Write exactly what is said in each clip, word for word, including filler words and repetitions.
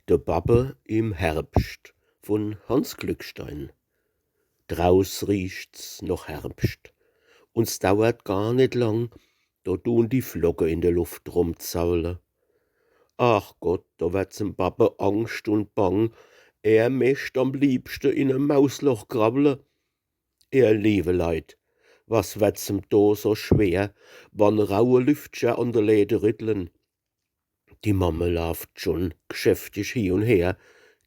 De Babbe im Herbscht vun Hanns Glückstein. Draus riecht's noch Herbscht, un 's dauert gar net lang, do dun die Flocke in de Luft rumzaule. Ach Gott, do werd's em Babbe angscht un bang, er mecht am liebschte in e Mausloch kraule. Ihr liewe Leit, was werd's em do so schwer, wann raue Lüftcher an de Läde rüttlen? Die Mamme laaft schun gschäftig hi un her,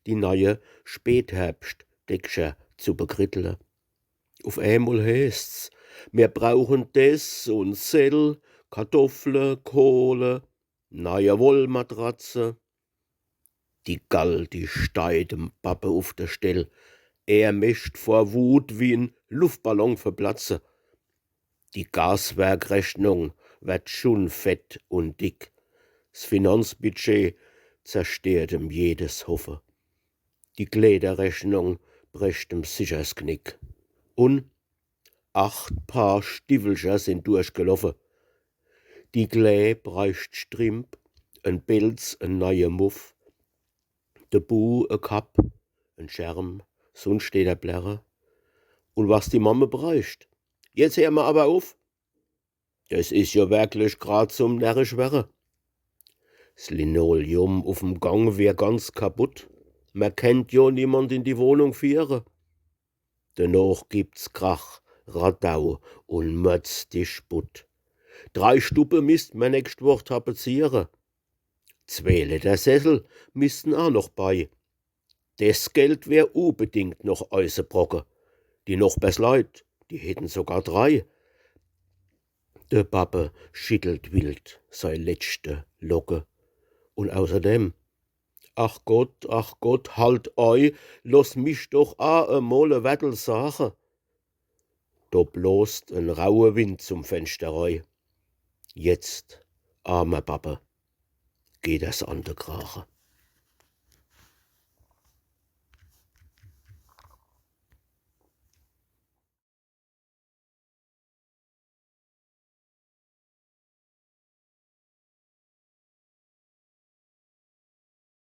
die neie Spätherbschtdeckcher zu bekrittle. Uf emol heeßt's: „Mir brauchen des un sell, Kartoffle, Kohle, neie Wollmatratze.“ Die Gall, die steit em Babbe uf de Stell. Er mecht vor Wut wie en Luftballon verplatze. Die Gaswerkrechnung werd schun fett un dick. 's Finanzbudget zersteert em jedes Hoffe. Die Kläderrechnung brecht em sicher 's Gnick. Un acht Paar Stiwwelcher sin durchgeloffe. Die Klä breicht Strimp, en Pelz, en neie Muff. De Bu e Kapp, en Scherm, sunscht deet er blärre. Un was die Mamme breicht: „Jetzt her mer awwer uf. Des is jo werklich grad zum Närrischwerre.“ 's Linoleum uf'm Gang wär ganz kaputt. Mer kennt jo niemand in die Wohnung fiehre. Denoch gibt's Krach, Radau un Mordsdischput. Drei Stubbe misst mer nächscht Woch tapeziere. Zwee Leddersessel missten aa noch bei. Des Geld wär ubedingt noch eisebrocke. Die Nochbersleit, die hätten sogar drei. De Babbe schittelt wild sei letschte Locke. Un außerdem: „Ach Gott, ach Gott, halt ei, loss mich doch aa emol e Wertel sache.“ Do blost en raue Wind zum Fenschter rei. Jetzt, armer Babbe, geht er's an de Krache.